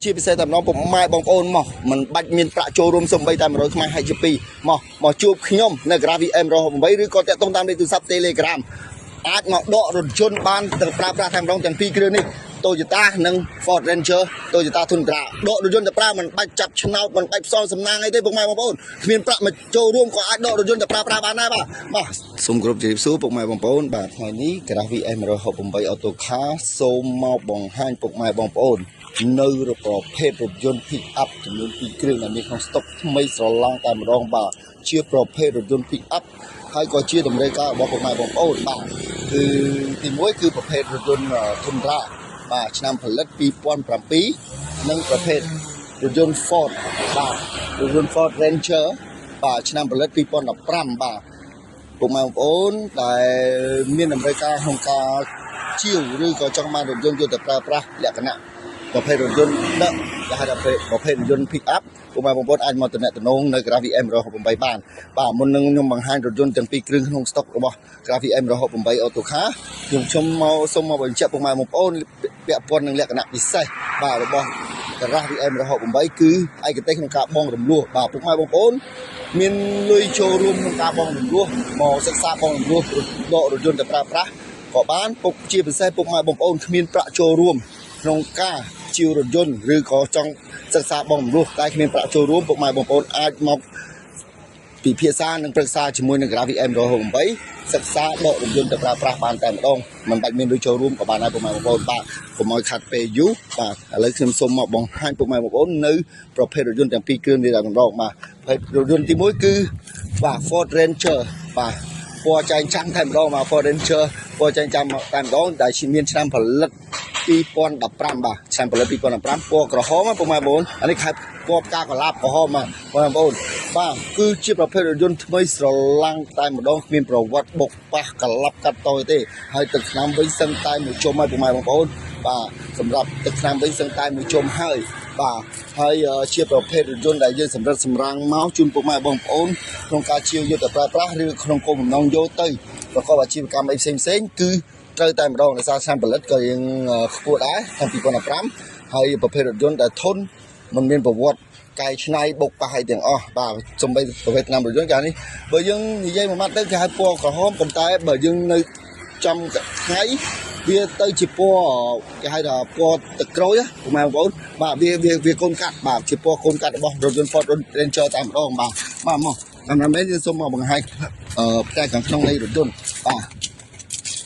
ជាពិសេសតែម្ដងពុកម៉ែបងប្អូនមកមិនបាច់មានប្រាក់ចូលរួមសំបីតែ100ខ្មែរហើយជា2មកមកជួបខ្ញុំនៅ Garage VM 168ឬក៏តាក់ទងតាមលេខទូរស័ព្ទ Telegram អាចមកដករថយន្តបានទាំងប្រើប្រាស់តែម្ដងទាំងពីរគ្រឿងនេះ Toyota និង Ford Ranger Toyota Tundra ដករថយន្តទៅប្រើមិនបាច់ចាប់ឆ្នោតមិនបាច់ផ្សងសំណាងអីទេពុកម៉ែបងប្អូនគ្មានប្រាក់មកចូលរួមក៏អាចដករថយន្តទៅប្រើប្រាស់បានដែរបាទបាទសូមគោរពជម្រាបសួរពុកម៉ែបងប្អូនបាទថ្ងៃនេះ Garage VM 168 Auto Car សូមមកបង្ហាញពុកម៉ែបងប្អូន នៅប្រភេទរថយន្ត pick up ចំនួន2គ្រឿងដែលមានក្នុងស្តុកថ្មីស្រឡាងតែម្ដងបាទជាប្រភេទរថយន្ត pick up ហើយក៏ជាតម្រូវការរបស់ពុកម៉ែបងប្អូនបាទគឺទី1គឺប្រភេទរថយន្ត Tundra បាទឆ្នាំផលិត2007និងប្រភេទរថយន្ត Ford បាទរថយន្ត Ford Ranger បាទឆ្នាំផលិត2015បាទពុកម៉ែបងប្អូនដែលមានតម្រូវការក្នុងការជាវឬក៏ចង់បានរថយន្តយកទៅប្រើប្រាស់លក្ខណៈប្រភេទរថយន្តដឹកគេហៅថាប្រភេទរថយន្ត pick up ពុកម៉ែបងប្អូនអាចមកតំណែងនៅ Garage VM 168បានបាទមុននឹងខ្ញុំបង្ហាញរថយន្តទាំងពីរគ្រឿងក្នុងស្តុករបស់ Garage VM 168 Auto Car ខ្ញុំខ្ញុំមកសូមមកបញ្ជាក់ពុកម៉ែបងប្អូនពាក់ព័ន្ធនឹងលក្ខណៈពិសេសបាទរបស់ Garage VM 168គឺឯកទេសក្នុងការបង់រំលោះបាទពុកម៉ែបងប្អូនមានលុយចូលរួមក្នុងការបង់រំលោះមកសិក្សាបង់រំលោះដករថយន្តទៅប្រើប្រាស់ក៏បានពុកជាពិសេសពុកម៉ែបងប្អូនគ្មានប្រាក់ចូលរួមក្នុងការជាវរថយន្តឬក៏ចង់សិក្សាបង់រំលោះតែគ្មានប្រាក់ចូលរួមពុកម៉ែបងប្អូនអាចមកពិភាក្សានិងប្រឹក្សាជាមួយនឹង Garage VM 168សិក្សាដករថយន្តទៅប្រើប្រាស់បានតែម្ដងមិនបាច់មានលុយចូលរួមក៏បានដែរពុកម៉ែបងប្អូនបាទកុំឲ្យខាត់ពេលយូរបាទឥឡូវខ្ញុំសូមមកបង្ហាញពុកម៉ែបងប្អូននៅប្រភេទរថយន្តទាំងពីរគ្រឿងនេះតែម្ដងបាទប្រភេទរថយន្តទី1គឺបាទ Ford Ranger បាទពណ៌ចែងចាំងតែម្ដងបាទ Ford Ranger ពណ៌ចែងចាំងតែម្ដងដែលមានឆ្នាំផលិត2015បាទឆ្នាំផលិត2015ពណ៌ក្រហមពុកម៉ែបងប្អូនអានេះខែពណ៌ផ្កាកលាបក្រហមបាទបងប្អូនបាទគឺជាប្រភេទរថយន្តថ្មីស្រឡាំងតែម្ដងគ្មានប្រវត្តិបុកប៉ះកលាប់កាត់តយទេហើយទឹកថ្នាំវិញសឹងតែមួយជុំហើយពុកម៉ែបងប្អូនបាទសម្រាប់ទឹកថ្នាំវិញសឹងតែមួយជុំហើយបាទហើយជាប្រភេទរថយន្តដែលយើងសម្រិតសម្រាំងមកជូនពុកម៉ែបងប្អូនក្នុងការជាវយកទៅប្រើប្រាស់ឬក្នុងគោលបំណងយកទៅប្រកបអាជីវកម្មអីផ្សេងផ្សេងគឺត្រូវតែម្ដងដោយសារឆ្នាំផលិតក៏យើងខ្ពស់ដែរឆ្នាំ2015ហើយប្រភេទរថយន្តដែលធន់មិនមានប្រវត្តិកែច្នៃបុកប៉ះអីទាំងអស់បាទសំបីប្រភេទឆ្នាំរថយន្តកាលនេះបើយើងនិយាយមួយម៉ាត់ទៅគេហៅពណ៌ក្រហមប៉ុន្តែបើយើងនៅចំថ្ងៃវាទៅជាពណ៌គេហៅថាពណ៌ទឹកក្រូចពុកម៉ែបងប្អូនបាទវាវាវាកូនកាត់បាទជាពណ៌កូនកាត់របស់រថយន្ត Ford Ranger តែម្ដងបាទបាទមកតាមណាមែនយើងសូមមកបង្ហាញអឺផ្ទៃខាងក្នុងនៃរថយន្តបាទ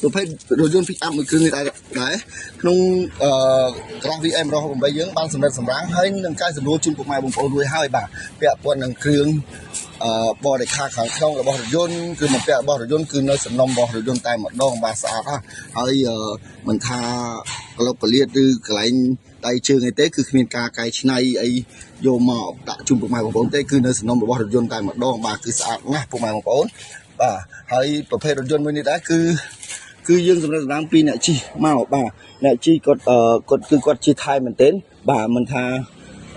ប្រភេទរថយន្ត pick up មួយគ្រឿងនេះដែរដែរក្នុងអឺ Garage VM 168យើងបានសម្រិតសម្រាំងហើយនឹងកែសម្រួលជូនពុកម៉ែបងប្អូនរួចហើយបាទពាក់ព័ន្ធនឹងគ្រឿងអឺបរិខាខាងក្នុងរបស់រថយន្តគឺបំពាក់របស់រថយន្តគឺនៅសំណុំរបស់រថយន្តតែម្ដងបាទស្អាតណាស់ហើយមិនថាក្លុកពលាតឬកន្លែងដៃជើងអីទេគឺគ្មានការកែច្នៃអីយកមកដាក់ជូនពុកម៉ែបងប្អូនទេគឺនៅសំណុំរបស់រថយន្តតែម្ដងបាទគឺស្អាតណាស់ពុកម៉ែបងប្អូនបាទហើយប្រភេទរថយន្តមួយនេះដែរគឺគឺយើងសម្រាប់សម្រាំងពីអ្នកជិះមកបាទអ្នកជិះគាត់អឺគាត់គឺគាត់ជិះថែមែនទែនបាទមិនថា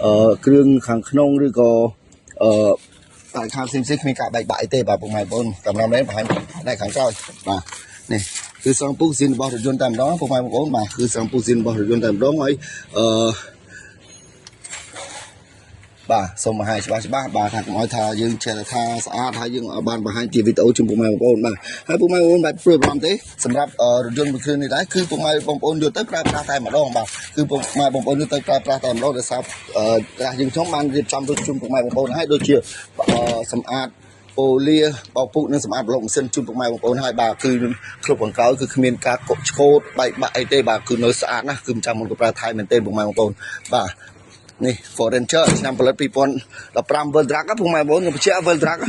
អឺគ្រឿងខាងក្នុងឬក៏អឺតែខាងផ្សេងផ្សេងគ្មានការបែកបាក់អីទេបាទពុកម៉ែបងប្អូនតាមរំលែបង្ហាញផ្នែកខាងក្រោយបាទនេះគឺសងពុះស៊ីនរបស់រថយន្តតែម្ដងពុកម៉ែបងប្អូនបាទគឺសងពុះស៊ីនរបស់រថយន្តតែម្ដងហើយអឺបាទសូមបង្ហាញច្បាស់ច្បាស់បាទថាកុំឲ្យថាយើងចេះតែថាស្អាតហើយយើងអត់បានបង្ហាញជាវីដេអូជូនពុកម៉ែបងប្អូនបាទហើយពុកម៉ែបងប្អូនបាទព្រួយបារម្ភទេសម្រាប់រថយន្តមួយគ្រឿងនេះដែរគឺពុកម៉ែបងប្អូនយកទៅប្រើប្រាស់តែម្ដងបាទគឺពុកម៉ែបងប្អូនយកទៅប្រើប្រាស់តែម្ដងដោយសារត្រាស់យើងខ្ញុំបានរៀបចំរួចជូនពុកម៉ែបងប្អូនហើយដូចជាសម្អាតប៉ូលាបោកពុកនិងសម្អាតប្លុកម៉ាស៊ីនជូនពុកម៉ែបងប្អូនហើយបាទគឺគ្រប់ខាងក្រោយគឺគ្មានការកុកឆ្កូតបែកបាក់អីទេបាទគឺនៅស្អាតណាស់គឺមិនចាំមុនក៏ប្រើថៃមែនទេពុកម៉ែបងប្អូនបាទនេះ Ford Ranger ឆ្នាំផលិត2015 Wildtrak ពុកម៉ែបងប្អូនខ្ញុំបញ្ជាក់ Wildtrak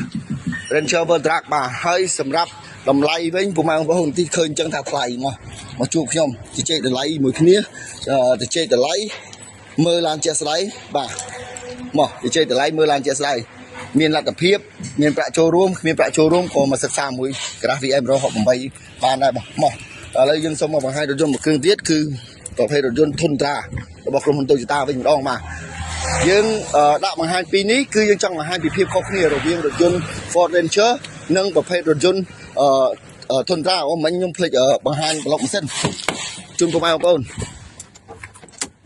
Ranger Wildtrak បាទហើយសម្រាប់តម្លៃវិញពុកម៉ែបងប្អូនទីឃើញអញ្ចឹងថាថ្លៃមកមកជួបខ្ញុំជជែកតម្លៃមួយគ្នាជជែកតម្លៃមើលឡានជាក់ស្ដែងបាទមកជជែកតម្លៃមើលឡានជាក់ស្ដែងមានលទ្ធភាពមានប្រាក់ចូលរួមគ្មានប្រាក់ចូលរួមក៏មកសិក្សាមួយ Garage VM 168បានដែរបាទមកឥឡូវយើងសូមមកបង្ហាញរថយន្តមួយគ្រឿងទៀតគឺប្រភេទរថយន្ត Tundra របស់ក្រុមហ៊ុន Toyota វិញម្ដងបាទយើងដាក់បង្ហាញពីនេះគឺយើងចង់បង្ហាញពីភាពខុសគ្នារវាងរថយន្ត Ford Ranger និងប្រភេទរថយន្តអឺ Tundra អូមិញខ្ញុំភ្លេចបង្ហាញប្លុកម៉ាស៊ីនជូនពុកម៉ែបងប្អូន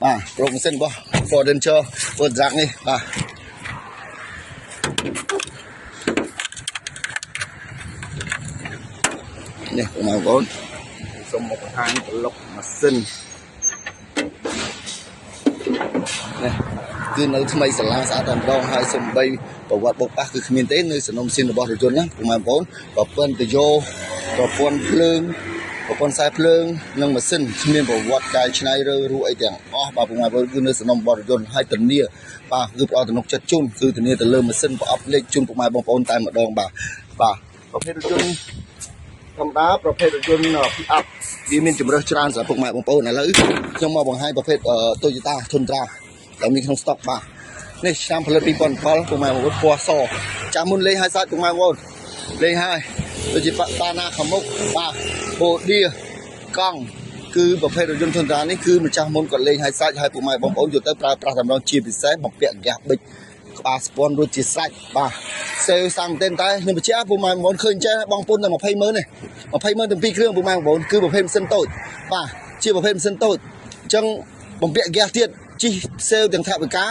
បាទប្រូម៉ាស៊ីនរបស់ Ford Ranger Ford Truck នេះបាទនេះបងប្អូនសូមមកបង្ហាញប្លុកម៉ាស៊ីននេះគឺនៅថ្មីសាឡាស្អាតតែម្ដងហើយសំបីប្រវត្តិបុកប៉ះគឺគ្មានទេនៅសំណុំស៊ីនរបស់រថយន្តណាបងប្អូនប្រព័ន្ធតយោប្រព័ន្ធភ្លើងប្រព័ន្ធខ្សែភ្លើងនិងម៉ាស៊ីនគ្មានប្រវត្តិកាយច្នៃរើរួអីទាំងអស់បាទបងប្អូនគឺនៅសំណុំរបស់រថយន្តហើយធានាបាទគឺផ្ដល់ទំនុកចិត្តជូនគឺធានាទៅលើម៉ាស៊ីនប្រអប់លេខជូនពុកម៉ែបងប្អូនតែម្ដងបាទបាទប្រភេទរថយន្តធម្មតាប្រភេទរថយន្ត pick up វាមានជម្រើសច្រើនសម្រាប់ពុកម៉ែបងប្អូនឥឡូវខ្ញុំមកបង្ហាញប្រភេទ Toyota Tundra ដែលមានក្នុង stock បាទនេះឆ្នាំផលិត2007ពុកម៉ែបងប្អូនពណ៌សចាំមុនលេងឲ្យសាច់ពុកម៉ែបងប្អូនលេងហើយដូចជាបាណាខាងមុខបាទបូឌាកង់គឺប្រភេទរថយន្ត Tundra នេះគឺម្ចាស់មុនគាត់លេងឲ្យសាច់ហើយពុកម៉ែបងប្អូនយកទៅប្រើប្រាស់តែម្ដងជាពិសេសបំពាក់ហ្គាសប៊ិចក្បាលស្ពាន់រួចជាស្រេចបាទសេវសាំងមែនតែខ្ញុំបញ្ជាក់ពុកម៉ែបងប្អូនឃើញចេះបងពុនតែ20ម៉ឺនទេ20ម៉ឺនទាំងពីរគ្រឿងពុកម៉ែបងប្អូនគឺប្រភេទម៉ាស៊ីនតូចបាទជាប្រភេទម៉ាស៊ីនតូចអញ្ចឹងបំពាក់ហ្គាសទៀតជីសេវទាំងថវិកា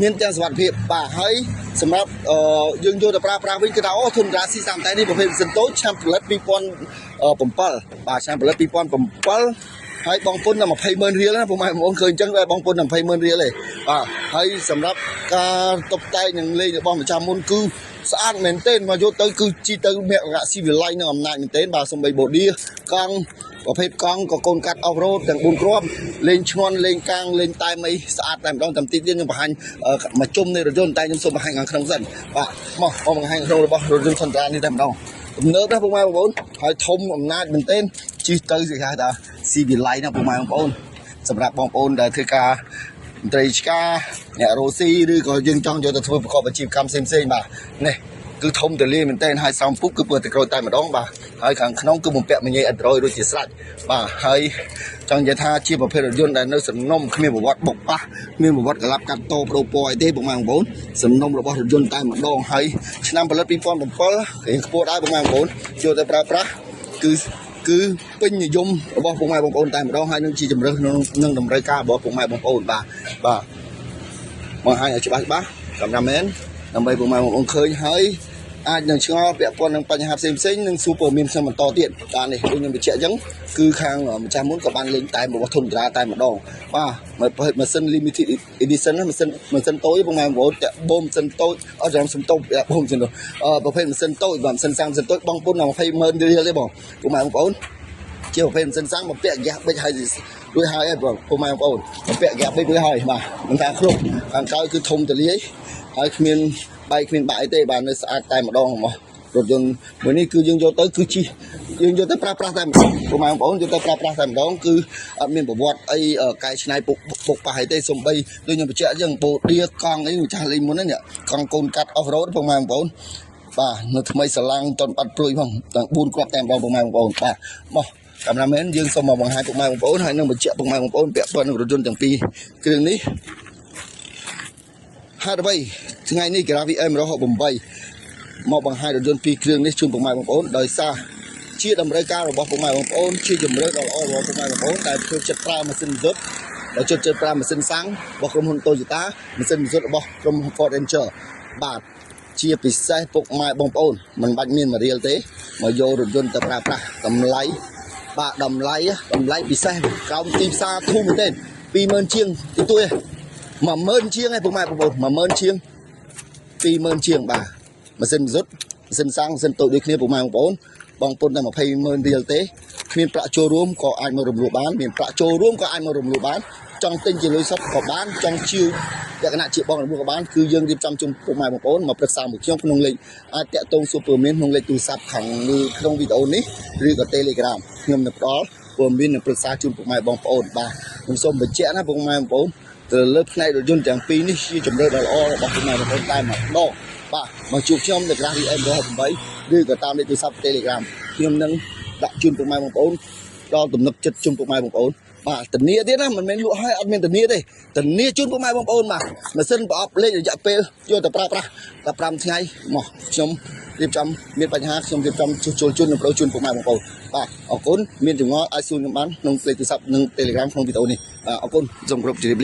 មានទាំងសុវត្ថិភាពបាទហើយសម្រាប់យើងយកទៅប្រើប្រាស់វិញគឺថាអូ Tundra C30 តែនេះប្រភេទម៉ាស៊ីនតូចឆ្នាំផលិត2007បាទឆ្នាំផលិត2007ហើយបងពុនតែ20ម៉ឺនរៀលណាពុកម៉ែបងប្អូនឃើញអញ្ចឹងដែរបងពុនតែ20ម៉ឺនរៀលទេបាទហើយសម្រាប់ការតុបតែងនិងលេងរបស់ម្ចាស់មុនគឺស្អាតមែនទែនមកយកទៅគឺជីទៅមករៈស៊ីវិល័យនឹងអំណាចមែនទែនបាទសំបីបូឌីកង់ប្រភេទកង់ក៏កូនកាត់ off road ទាំង4គ្រាប់លេងឈ្នន់លេងកាងលេងតែមអីស្អាតតែម្ដងតាមទីទៀតខ្ញុំបង្ហាញមួយជុំនៃរថយន្តតែខ្ញុំសូមបង្ហាញខាងក្នុងសិនបាទមកមកបង្ហាញក្នុងរបស់រថយន្ត Tundra នេះតែម្ដងទំនើបណាស់ពុកម៉ែបងប្អូនហើយធំអំណាចមែនទែនជិះទៅគេហៅថាស៊ីវិល័យណាពុកម៉ែបងប្អូនសម្រាប់បងប្អូនដែលធ្វើការមន្ត្រីឆ្ការអ្នករ៉ូស៊ីឬក៏យើងចង់យកទៅធ្វើប្រកបអាជីវកម្មផ្សេងៗបាទនេះគឺធំទលាយមែនទែនហើយសំពុកគឺពើតែក្រូចតែម្ដងបាទហើយខាងក្នុងគឺបំពាក់មញ៉េ Android រួចជាស្រេចបាទហើយចង់និយាយថាជាប្រភេទរថយន្តដែលនៅសំណុំគ្មានប្រវត្តិបុកប៉ះគ្មានប្រវត្តិក្លាប់កាត់តោបដូរពណ៌អីទេពុកម៉ែបងប្អូនសំណុំរបស់រថយន្តតែម្ដងហើយឆ្នាំផលិត2007រៀងខ្ពស់ដែរពុកម៉ែបងប្អូនចូលទៅប្រើប្រាស់គឺពេញនិយមរបស់ពុកម៉ែបងប្អូនតែម្ដងហើយនឹងជាជំរើសក្នុងនឹងតម្រូវការរបស់ពុកម៉ែបងប្អូនបាទបាទបង្ហាញឲ្យច្បាស់ច្បាស់កាមេរ៉ាមែនដើម្បីពុកម៉ែបងប្អូនឃើញហើយអាចនឹងឆ្ងល់ពាក់ព័ន្ធនឹងបញ្ហាផ្សេងផ្សេងនិងសួរព័ត៌មានខ្ញុំបន្តទៀតបាទនេះដូចខ្ញុំបញ្ជាក់អញ្ចឹងគឺខាងម្ចាស់មុនក៏បានលេងតែរបស់ Tundra តែម្ដងបាទម៉ាស៊ីន limited edition ណាម៉ាស៊ីនតូចពុកម៉ែបងប្អូនតាក់បូមម៉ាស៊ីនតូចអត់ចាំសំតូចបូមម៉ាស៊ីនអឺប្រភេទម៉ាស៊ីនតូចបាទម៉ាស៊ីនសាំងម៉ាស៊ីនតូចបងពុន20ម៉ឺនរៀលទេបងពុកម៉ែបងប្អូនជាប្រភេទម៉ាស៊ីនសាំងបំពាក់ហ្គាសប៊ិចហើយរួចហើយហើយបងពុកម៉ែបងប្អូនបំពាក់ហ្គាសប៊ិចរួចហើយបាទមិនថាគ្រប់ខាងក្រោយគឺធំទលាយហើយគ្មានបែកគ្មានបាក់អីទេបាទនៅស្អាតតែម្ដងហ្មងរថយន្តមួយនេះគឺយើងយកទៅគឺជិះយើងយកទៅប្រើប្រាស់តែម្ដងពុកម៉ែបងប្អូនយកទៅប្រើប្រាស់តែម្ដងគឺអត់មានប្រវត្តិអីកែច្នៃពុកពុកប៉ះអីទេសំបីដូចខ្ញុំបញ្ជាក់អញ្ចឹងបូឌាកង់អីម្ចាស់លេងមុនហ្នឹងកង់កូនកាត់ off road ពុកម៉ែបងប្អូនបាទនៅថ្មីស្រឡាំងតន់បាត់ព្រួយផងទាំង4គ្រាប់តែម្ដងពុកម៉ែបងប្អូនបាទមកកាមេរ៉ាមែនយើងសូមមកបង្ហាញពុកម៉ែបងប្អូនហើយនឹងបញ្ជាក់ពុកម៉ែបងប្អូនពាក់ព័ន្ធនឹងរថយន្តទាំងពីរគ្រឿងនេះហេតុអ្វីថ្ងៃនេះ Garage VM 168មកបង្ហាញរថយន្តពីរគ្រឿងនេះជូនពុកម៉ែបងប្អូនដោយសារជាតម្រូវការរបស់ពុកម៉ែបងប្អូនជាជំរឿនដ៏ល្អរបស់ពុកម៉ែបងប្អូនដែលធ្វើចិត្តប្រើម៉ាស៊ីនម៉ាស៊ុតដែលចិត្តចិត្តប្រើម៉ាស៊ីនសាំងរបស់ក្រុមហ៊ុន Toyota ម៉ាស៊ីនម៉ាស៊ុតរបស់ក្រុមហ៊ុន Ford Ranger បាទជាពិសេសពុកម៉ែបងប្អូនមិនបាច់មានមួយរៀលទេមកយករថយន្តទៅប្រើប្រាស់តម្លៃបាទតម្លៃពិសេសក្រោមទីផ្សារធូរមែនទេ20000ជាងទីទួយ10000ជាងឯងពុកម៉ែបងប្អូន10000ជាង20000ជាងបាទម៉ាស៊ីនម៉ាស៊ុតម៉ាស៊ីនសាំងម៉ាស៊ីនតូចដូចគ្នាពុកម៉ែបងប្អូនបងពុនតែ20ម៉ឺនរៀលទេគ្មានប្រាក់ចូលរួមក៏អាចមករំលោះបានមានប្រាក់ចូលរួមក៏អាចមករំលោះបានចង់ទិញជាលុយសុទ្ធក៏បានចង់ជាវលក្ខណៈជាបងរំលោះក៏បានគឺយើងរៀបចំជុំពុកម៉ែបងប្អូនមកប្រឹក្សាមួយខ្ញុំក្នុងលេខអាចតាក់ទងសួរព័ត៌មានក្នុងលេខទូរស័ព្ទខាងលើក្នុងវីដេអូនេះឬក៏ Telegram ខ្ញុំនឹងផ្ដល់ព័ត៌មាននិងប្រឹក្សាជូនពុកម៉ែបងប្អូនបាទខ្ញុំសូមបញ្ជាក់ណាពុកម៉ែបងប្អូនទៅលើផ្នែករថយន្តទាំងពីរនេះជាជំរឿនដ៏ល្អរបស់ពុកម៉ែបងប្អូនតែម្ដងបាទមកជួបខ្ញុំនៅក្រាស់ VM 168ឬក៏តាមលេខទូរស័ព្ទ Telegram ខ្ញុំនឹងដាក់ជូនពុកម៉ែបងប្អូនដល់ទំនុកចិត្តជូនពុកម៉ែបងប្អូន បាទធានាទៀតណាមិនមែនលក់ឲ្យអត់មានធានាទេធានាជូនពុកម៉ែបងប្អូនបាទម៉ាស៊ីនប្រអប់លេខរយៈពេលយកទៅប្រើប្រាស់15ថ្ងៃមកខ្ញុំរៀបចំមានបញ្ហាខ្ញុំរៀបចំជួសជុលជូននិងប្រូជូនពុកម៉ែបងប្អូនបាទអរគុណមានចម្ងល់អាចសួរខ្ញុំបានក្នុងលេខទូរស័ព្ទនិង Telegram ក្នុងវីដេអូនេះបាទអរគុណសូមគោរពជម្រាបលា។